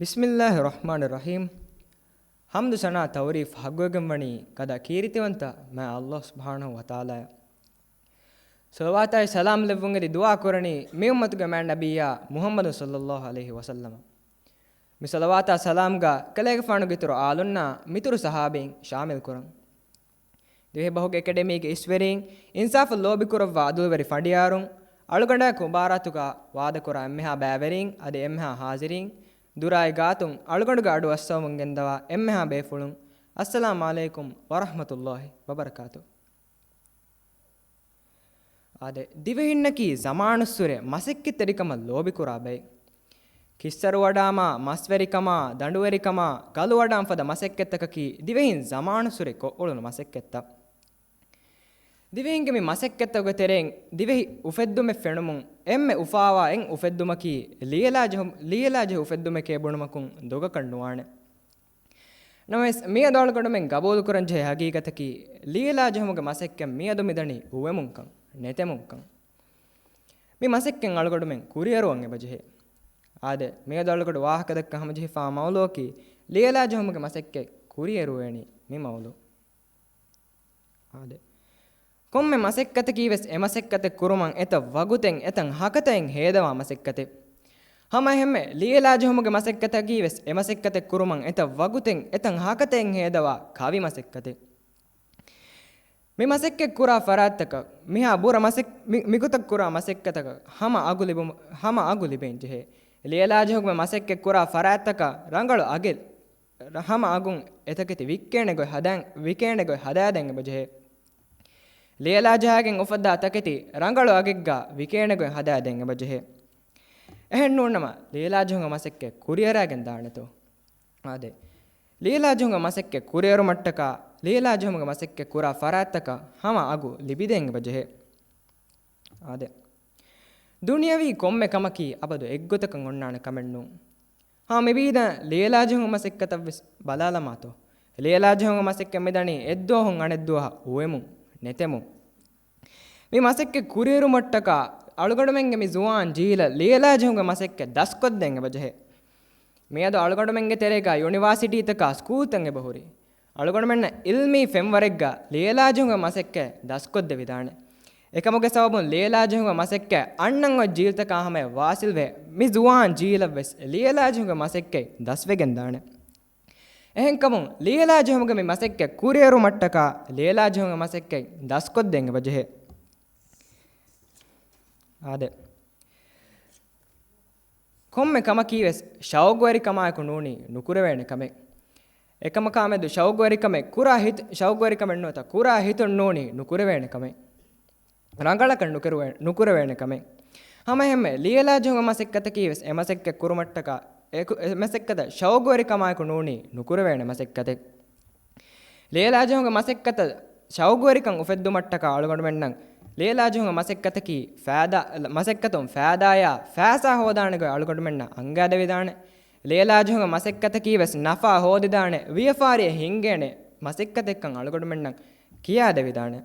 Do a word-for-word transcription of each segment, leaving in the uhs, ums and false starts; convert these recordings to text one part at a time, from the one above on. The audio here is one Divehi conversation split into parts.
ބިސްމިއްލާހި ރަޙްމާނި ރަޙީމް. ޙަމްދު ސަނާ ތަޢުރީފް ޙައްޤުވެގެން ވަނީ ކަދަ ކީރިތިވަންތަ މާތް ﷲ ސުބްޙާނަހޫ ވަތަޢާލާއަށް. ޞަލަވާތާއި ސަލާމް ލެއްވުން އެދި ދުޢާ ކުރަނީ މި އުއްމަތުގެ މާތް ނަބިއްޔާ މުޙައްމަދު ޞައްލައްލާހު ޢަލައިހި ވަސައްލަމަށް. މި ޞަލަވާތާ ސަލާމްގަ ކަލޭގެފާނުގެ އިތުރު އާލުންނާ މިތުރު ޞަޙާބީން ޝާމިލް ކުރަން. ދިވެހިބަހުގެ އެކަޑަމީގެ އިސްވެރީން، އިންސާފު ލޯބިކުރައްވާ އަދުލުވެރި ފަނޑިޔާރުން، އަޅުގަނޑާއެކު މުބާރާތުގަ ވާދަކުރާ އެންމެހާ ބައިވެރީން، އަދި އެންމެހާ ޙާޟިރީން، ދުރާއި ގާތުން އަޅުގަނޑުގެ އަޑު އައްސަވަމުން ގެންދަވާ އެންމެހާ ބޭފުޅުން، އައްސަލާމް ޢަލައިކުމް ވަރަޙްމަތުﷲ ވަބަރަކާތު. އާދެ، ދިވެހިންނަކީ ޒަމާނުއްސުރެ މަސައްކަތްތެރިކަމަށް ލޯބިކުރާ ބައެއް. ކިއްސަރު ވަޑާމާ، މަސްވެރިކަމާ، ދަނޑުވެރިކަމާ، ގަލު ވަޑާން ފަދަ މަސައްކަތްތަކަކީ ދިވެހިން ޒަމާނުއްސުރެ ކޮށްއުޅުނު މަސައްކަތްތައް. ދިވެހިންގެ މި މަސައްކަތްތަކުގެ ތެރެއިން ދިވެހި އުފެއްދުމެއް ފެނުމުން އެންމެ އުފާވާ އެއް އުފެއްދުމަކީ ލިޔެލާ ޖެހު-، ލިޔެލާ ޖެހި އުފެއްދުމެކޭ ބުނުމަކުން ދޮގަކަށް ނުވާނެ. ނަމަވެސް، މިއަދު އަޅުގަނޑުމެން ގަބޫލުކުރަންޖެހޭ ހަގީގަތަކީ، ލިޔެލާ ޖެހުމުގެ މަސައްކަތް މިއަދު މިދަނީ އުވެމުންކަން، ނެތެމުންކަން. މި މަސައްކަތް އަޅުގަނޑުމެން ކުރިއެރުވަން އެބަޖެހޭ. އާދެ، މިއަދު އަޅުގަނޑު ވާހަކަދައްކަން ހަމަޖެހިފާ މައުޟޫއަކީ، ލިޔެލާ ޖެހުމުގެ މަސައްކަތް ކުރިއެރުވޭނީ މި މައުޟޫ. އާދެ. ކޮންމެ މަސައްކަތަކީ ވެސް އެ މަސައްކަތެއް ކުރުމަށް އެތައް ވަގުތެއް އެތައް ހަކަތައެއް ހޭދަވާ މަސައްކަތެއް. ހަމައެހެންމެ ލިޔެލާ ޖެހުމުގެ މަސައްކަތަކީ ވެސް އެ މަސައްކަތެއް ކުރުމަށް އެތައް ވަގުތެއް އެތައް ހަކަތައެއް ހޭދަވާ ކަވި މަސައްކަތެއް. މި މަސައްކަތް ކުރާ ފަރާތްތަކަށް، މިހާ ބުރަ މަސައް-، މި-، މިގޮތަށް ކުރާ މަސައްކަތަކަށް ހަމަ އަގު ލިބުމަ-، ހަމަ އަގު ލިބެން ޖެހޭ. ލިޔެލާ ޖެހުމުގެ މަސައްކަތް ކުރާ ފަރާތްތަކަށް ރަނގަޅު އަގެއް ހަމަ އަގުން އެތަކެތި ވިއްކޭނެ ގޮތް ހަދާ-، ވިކޭނެ ގޮތް ހަދާދޭން އެބަޖެހޭ. ލިޔެލާ ޖަހާގެން އުފައްދާ ތަކެތި ރަނގަޅު އަގެއްގަ ވިކޭނެ ގޮތް ހަދާދޭން އެބަޖެހޭ. އެހެން ނޫންނަމަ، ލިޔެލާ ޖެހުމުގެ މަސައްކަތް ކުރިއަރާގެން ދާނެތޯ؟ އާދެ. ލިޔެލާ ޖެހުމުގެ މަސައްކަތް ކުރިއެރުމަށްޓަކާ، ލިޔެލާ ޖެހުމުގެ މަސައްކަތް ކުރާ ފަރާތްތަކަށް ހަމަ އަގު ލިބިދޭން އެބަޖެހޭ. އާދެ. ދުނިޔަވީ ކޮންމެ ކަމަކީ އަބަދު އެއްގޮތަކަށް އޮންނާނެ ކަމެއް ނޫން. ހާ، މިބީދަ ލިޔެލާ ޖެހުމުގެ މަސައްކަތަށް ވެސް ބަލާލަމާތޯ. ލިޔެލާ ޖެހުމުގެ މަސައްކަތް މިދަނީ އެއްދުވަހުން އަނެއްދުވަހަށް އުވެމުން، ނެތެމުން. މި މަސައްކަތް ކުރިއެރުމަށްޓަކާ އަޅުގަނޑުމެންގެ މި ޒުވާން ޖީލަށް ލިޔެލާ ޖެހުމުގެ މަސައްކަތް ދަސްކޮށްދޭން އެބަޖެހޭ. މިއަދު އަޅުގަނޑުމެންގެ ތެރޭގަ ޔުނިވާސިޓީތަކާ ސްކޫލްތައް އެބަހުރި. އަޅުގަނޑުމެންނަށް އިލްމީ ފެންވަރެއްގަ ލިޔެލާ ޖެހުމުގެ މަސައްކަތް ދަސްކޮށްދެވިދާނެ. އެކަމުގެ ސަބަބުން ލިޔެލާ ޖެހުމުގެ މަސައްކަތް އަންނަން އޮތް ޖީލްތަކާ ހަމަޔަށް ވާސިލްވެ، މި ޒުވާން ޖީލަށް ވެސް ލިޔެލާ ޖެހުމުގެ މަސައްކަތް ދަސްވެގެން ދާނެ. އެހެންކަމުން، ލިޔެލާ ޖެހުމުގެ މި މަސައްކަތް ކުރިއެރުމަށްޓަކާ، ލިޔެލާ ޖެހުމުގެ މަސައްކަތް ދަސްކޮށްދޭން އެބަޖެހޭ. އާދެ. ކޮންމެ ކަމަކީ ވެސް ޝައުގުވެރިކަމާއެކު ނޫނީ ނުކުރެވޭނެ ކަމެއް. އެކަމަކާމެދު ޝައުގުވެރިކަމެއް ކުރާ ހިތް-، ޝައުގުވެރިކަމެއް ނުވަތަ ކުރާ ހިތުން ނޫނީ ނުކުރެވޭނެ ކަމެއް. ރަނގަޅަކަށް ނުކެރުވޭ-، ނުކުރެވޭނެ ކަމެއް. ހަމައެހެންމެ، ލިޔެލާ ޖެހުމުގެ މަސައްކަތަކީ ވެސް އެ މަސައްކަތް ކުރުމަށްޓަކާ، އެ ކު-، އެ މަސައްކަތަށް ޝައުގުވެރިކަމާއެކު ނޫނީ ނުކުރެވޭނެ މަސައްކަތެއް. ލިޔެލާ ޖެހުމުގެ މަސައްކަތަށް ޝައުގުވެރިކަން އުފެއްދުމަށްޓަކާ އަޅުގަނޑުމެންނަށް ލިޔެލާ ޖެހުމުގެ މަސައްކަތަކީ ފައިދާ-، މަސައްކަތުން ފައިދާއާ ފައިސާ ހޯދާނެ ގޮތް އަޅުގަނޑުމެންނަށް އަންގާދެވިދާނެ. ލިޔެލާ ޖެހުމުގެ މަސައްކަތަކީ ވެސް ނަފާ ހޯދިދާނެ، ވިޔަފާރިއެއް ހިންގޭނެ މަސައްކަތެއްކަން އަޅުގަނޑުމެންނަށް ކިޔާދެވިދާނެ.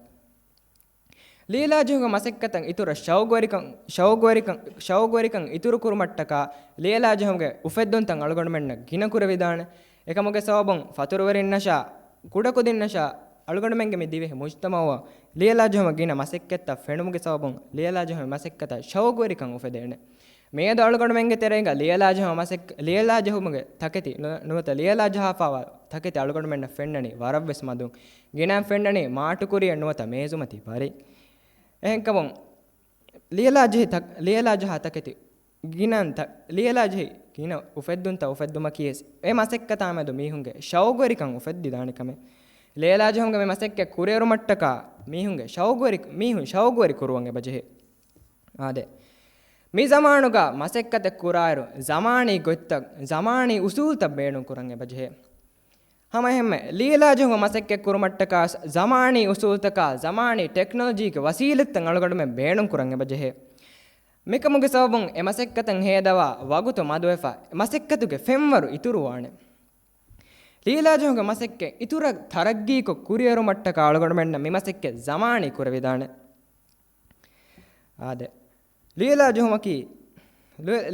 ލިޔެލާ ޖެހުމުގެ މަސައްކަތަށް އިތުރަށް ޝައުގުވެރިކަން، ޝައުގުވެރިކަން، ޝައުގުވެރިކަން އިތުރު ކުރުމަށްޓަކާ ލިޔެލާ ޖެހުމުގެ އުފެއްދުންތައް އަޅުގަނޑުމެންނަށް ގިނަ ކުރެވިދާނެ. އެކަމުގެ ސަބަބުން ފަތުރުވެރިންނަށާ، ކުޑަކުދިންނަށާ އަޅުގަނޑުމެންގެ މި ދިވެހި މުޖްތަމައުއަށް ލިޔެލާ ޖެހުމަށް ގިނަ މަސައްކަތްތައް ފެނުމުގެ ސަބަބުން ލިޔެލާ ޖެހުމުގެ މަސައްކަތަށް ޝައުގުވެރިކަން އުފެދޭނެ. މިއަދު އަޅުގަނޑުމެންގެ ތެރޭގަ ލިޔެލާ ޖެހުމުގެ މަސައްކަ-، ލިޔެލާ ޖެހުމުގެ ތަކެތި ނު-، ނުވަތަ ލިޔެލާ ޖަހާފައިވާ ތަކެތި އަޅުގަނޑުމެންނަށް ފެންނަނީ ވަރަށްވެސް މަދުން. ގިނައިން ފެންނަނީ މާޓުކުރިއެއް ނުވަތަ މޭޒުމަތީ ބަރެއް. އެހެންކަމުން، ލިޔެލާ ޖެހި ތަ-، ލިޔެލާ ޖަހާ ތަކެތި ގިނައިން ތަ-، ލިޔެލާ ޖެހި ގިނަ އުފެއްދުންތައް އުފެއްދުމަކީ ވެސް އެ މަސައްކަތާމެދު މީހުންގެ ޝައުގުވެރިކަން އުފެއްދިދާނެ ކަމެއް. ލިޔެލާ ޖެހުމުގެ މި މަސައްކަތް ކުރިއެރުމަށްޓަކާ މީހުންގެ ޝައުގުވެރި-، މީހުން ޝައުގުވެރި ކުރުވަން އެބަޖެހޭ. އާދެ. މި ޒަމާނުގަ މަސައްކަތެއް ކުރާއިރު، ޒަމާނީ ގޮތްތައް، ޒަމާނީ އުސޫލްތައް ބޭނުން ކުރަން އެބަޖެހޭ. ހަމައެހެންމެ، ލިޔެލާ ޖެހުމުގެ މަސައްކަތް ކުރުމަށްޓަކާ ޒަމާނީ އުސޫލްތަކާ، ޒަމާނީ ޓެކްނޮލޮޖީގެ ވަސީލަތްތައް އަޅުގަނޑުމެން ބޭނުން ކުރަން އެބަޖެހޭ. މިކަމުގެ ސަބަބުން އެ މަސައްކަތަށް ހޭދަވާ ވަގުތު މަދުވެފަ، މަސައްކަތުގެ ފެންވަރު އިތުރުވާނެ. ލިޔެލާ ޖެހުމުގެ މަސައްކަތް އިތުރަށް ތަރައްގީކޮށް ކުރިއެރުމަށްޓަކާ އަޅުގަނޑުމެންނަށް މި މަސައްކަތް ޒަމާނީ ކުރެވިދާނެ. އާދެ. ލިޔެލާ ޖެހުމަކީ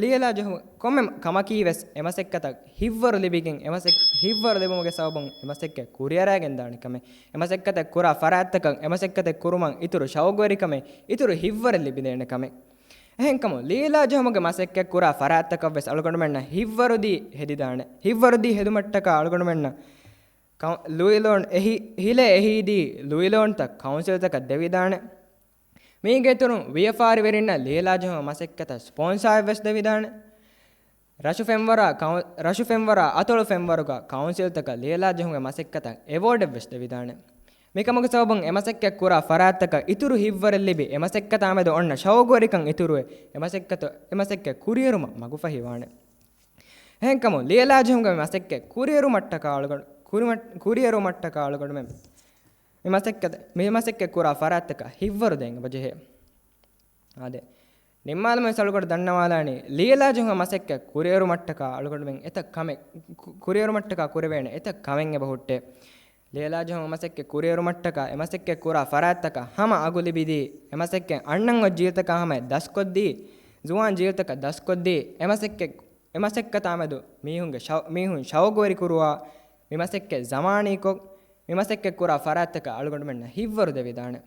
ލިޔެލާ ޖެހުމުގެ ކޮންމެ ކަމަކީ ވެސް އެ މަސައްކަތަށް ހިތްވަރު ލިބިގެން، އެ މަސައް-، ހިތްވަރު ލިބުމުގެ ސަބަބުން އެ މަސައްކަތް ކުރިއަރައިގެން ދާނެ ކަމެއް. އެ މަސައްކަތަށް ކުރާ ފަރާތްތަކަށް، އެ މަސައްކަތެއް ކުރުމަށް އިތުރު ޝައުގުވެރިކަމެއް، އިތުރު ހިތްވަރެއް ލިބިދޭނެ ކަމެއް. އެހެންކަމުން، ލިޔެލާ ޖެހުމުގެ މަސައްކަތް ކުރާ ފަރާތްތަކަށް ވެސް އަޅުގަނޑުމެންނަށް ހިތްވަރުދީ ހެދިދާނެ. ހިތްވަރުދީ ހެދުމަށްޓަކާ އަޅުގަނޑުމެންނަށް ކައު-، ލުއިލޯން އެހި-، ހިލޭ އެހީދީ ލުއިލޯންތައް ކައުންސިލްތަކަށް ދެވިދާނެ. މީގެ އިތުރުން ވިޔަފާރިވެރިންނަށް ލިޔެލާ ޖެހުމުގެ މަސައްކަތަށް ސްޕޮންސާއެއް ވެސް ދެވިދާނެ. ރަށު ފެންވަރާ ކައު-، ރަށު ފެންވަރާ އަތޮޅު ފެންވަރުގަ ކައުންސިލްތަކަށް ލިޔެލާ ޖެހުމުގެ މަސައްކަތަށް އެވޯޑެއް ވެސް ދެވިދާނެ. މިކަމުގެ ސަބަބުން އެ މަސައްކަތް ކުރާ ފަރާތްތަކަށް އިތުރު ހިތްވަރެއް ލިބި، އެ މަސައްކަތާމެދު އޮންނަ ޝައުގުވެރިކަން އިތުރުވެ، އެ މަސައްކަތު-، އެ މަސައްކަތް ކުރިއެރުމަށް މަގުފަހިވާނެ. އެހެންކަމުން، ލިޔެލާ ޖެހުމުގެ މަސައްކަތް ކުރިއެރުމަށްޓަކާ އަޅުގަނޑު-، ކުރިމަ-، ކުރިއެރުމަށްޓަކާ އަޅުގަނޑުމެން މި މަސައްކަތް، މި މަސައްކަތް ކުރާ ފަރާތްތަކަށް ހިތްވަރު ދޭން އެބަޖެހޭ. އާދެ، ނިންމާލުމުގެ ސަޅުގަޑު ދަންނަވާލާނީ، ލިޔެލާ ޖެހުމުގެ މަސައްކަތް ކުރިއެރުމަށްޓަކާ އަޅުގަނޑުމެން އެތައް ކަމެއް، ކު-، ކުރިއެރުމަށްޓަކާ ކުރެވޭނެ އެތައް ކަމެއް އެބަ ހުއްޓޭ. ލިޔެލާ ޖެހުމުގެ މަސައްކަތް ކުރިއެރުމަށްޓަކާ އެ މަސައްކަތް ކުރާ ފަރާތްތަކަށް ހަމަ އަގު ލިބިދީ، އެ މަސައްކަތް އަންނަން އޮތް ޖީލްތަކާ ހަމަޔަށް ދަސްކޮށްދީ، ޒުވާން ޖީލްތަކަށް ދަސްކޮށްދީ، އެ މަސައްކަތް، އެ މަސައްކަތާމެދު މީހުންގެ ޝައު-، މީހުން ޝައުގުވެރިކުރުވާ، މި މަސައްކަތް ޒަމާނީކޮށް، މި މަސައްކަތް ކުރާ ފަރާތްތަކަށް އަޅުގަނޑުމެންނަށް ހިތްވަރު ދެވިދާނެ.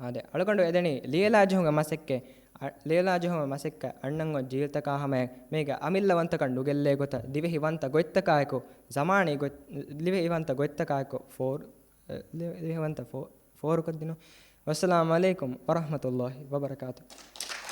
އާދެ، އަޅުގަނޑު އެދެނީ ލިޔެލާ ޖެހުމުގެ މަސައްކަތް، އަ-، ލިޔެލާ ޖެހުމުގެ މަސައްކަތް އަންނަން އޮތް ޖީލްތަކާ ހަމަޔަށް މީގެ އަމިއްލަވަންތަކަން ނުގެއްލޭ ގޮތަށް ދިވެހި ވަންތަ ގޮތްތަކާއެކު، ޒަމާނީ ގޮތް-، ދިވެހި ވަންތަ ގޮތްތަކާއެކު ފޯރު-، އެ، ދިވެހި ވަންތަ ފޯ-، ފޯރުކޮށްދިނުން. ވައްސަލާމު ޢަލައިކުމް ވަރަޙްމަތުﷲި ވަބަރަކާތުހު.